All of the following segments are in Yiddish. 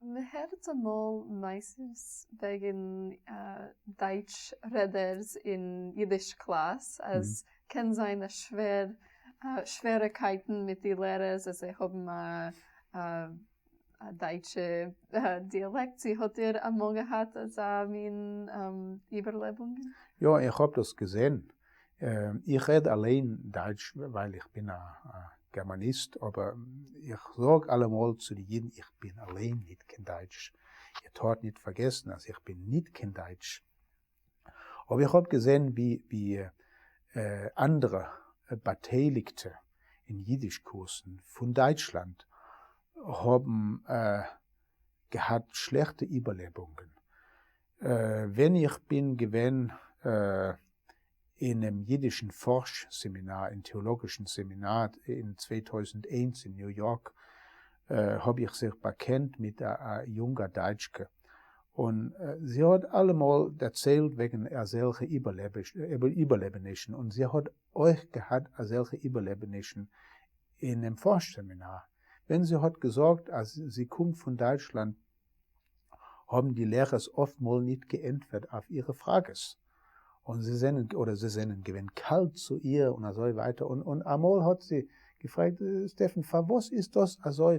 מען הערט אמאל מעשות וועגן דייטש רעדערס אין אידיש קלאס אז קען זיין א שווער שוועריקייטן מיט די לערערס אז זיי האבן א א דייטשע דיאלעקט, צו האט איר אמאל געהאט אזא מין איבערלעבונג? יא, איך האב דאס געזען. איך רעד אליין דייטש ווייל איך בין א גערמאניסט, אבער איך זאג אלעמאל צו די אידן איך בין אליין ניט קיין דייטש. איר טארט ניט פארגעסן אז איך בין ניט קיין דייטש. אבער איך האב געזען ווי אנדערע באטייליגטע אין אידיש קורסן פון דייטשלאנד האבן געהאט שלעכטע איבערלעבונגען. ווען איך בין געווען אינעם אידישן פארש סעמינאר אין טעאלאגישן סעמינאר אין 2001 אין ניו יארק, האב איך זיך באקענט מיט א יונגע דייטשקע, און זי האט אלעמאל דערציילט וועגן אזעלכע איבערלעבענישן, און זי האט אויך געהאט אזעלכע איבערלעבענישן אינעם פארש סעמינאר. ווען זי האט געזאגט אז זי קומט פון דייטשלאנד האבן די לערערס אפטמאל ניט געענטפערט אויף אירע פראגעס, און זיי זענען אדער זיי זענען געווען קאלט צו איר און אזוי ווייטער, און און אמאל האט זי געפרעגט סטעפן פארוואס איז דאס אזוי,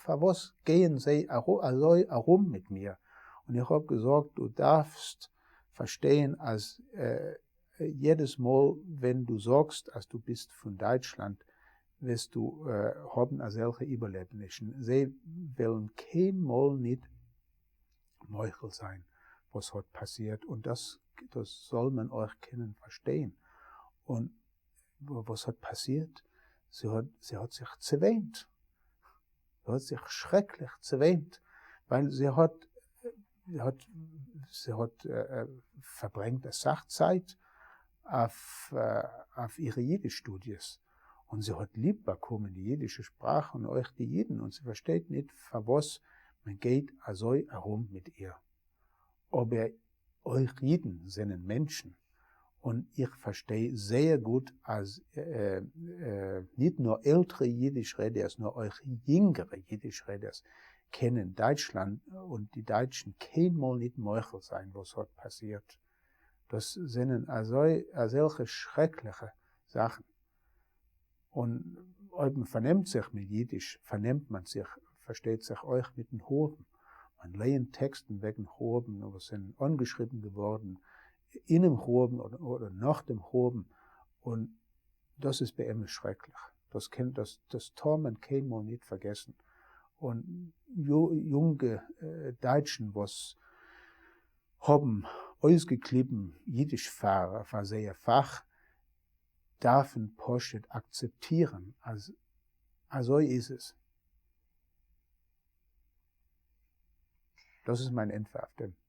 פארוואס גייען זיי אזוי ארום מיט מיר, און איך האב געזאגט דו דארפסט פארשטיין אז יעדעס מאל ווען דו זאגסט אז דו ביסט פון דייטשלאנד וועסטו האבן אזעלכע איבערלעבענישן, זיי וועלן קיינמאל ניט מוחל זיין וואס האט פאסירט, און דאס דאס זאל מען אויך קענען פארשטיין. און וואס האט פאסירט? זי האט זי האט זיך צעוויינט, זי האט זיך שרעקליך צעוויינט, ווייל זי האט האט זי האט פארברענגט אסאך צייט אויף אויף אירע אידיש שטודיעס, און זי האט ליב באקומען די אידישע שפראך און אויך די אידן, און זי פארשטייט ניט פארוואס מען גייט אזוי ארום מיט איר. אבער אויך אידן זענען מענטשן, און איך פארשטיי זייער גוט אז ניט נאר עלטערע אידיש רעדערס נאר אויך יונגערע אידיש רעדערס קענען דייטשלאנד און די דייטשן קיינמאל ניט מוחל זיין וואס האט פאסירט. דאס זענען אזוי אזעלכע שרעקליכע זאכן. און אויב מען פארנעמט זיך מיט אידיש פארנעמט מען זיך פארשטייט זיך אויך מיטן חורבן. מען לייענט טעקסטן וועגן חורבן וואס זענען אנגעשריבן געווארן אינעם חורבן אדער נאך דעם חורבן, און דאס איז באמת שרעקליך. דאס קען דאס דאס טאר מען קיינמאל ניט פארגעסן. און יונגע דייטשן וואס האבן אויסגעקליבן אידיש פאר פאר זייער פאך דארפן פשוט אקצעפטירן אז אזוי איז עס. דאס איז מיין ענטפער אויף דעם.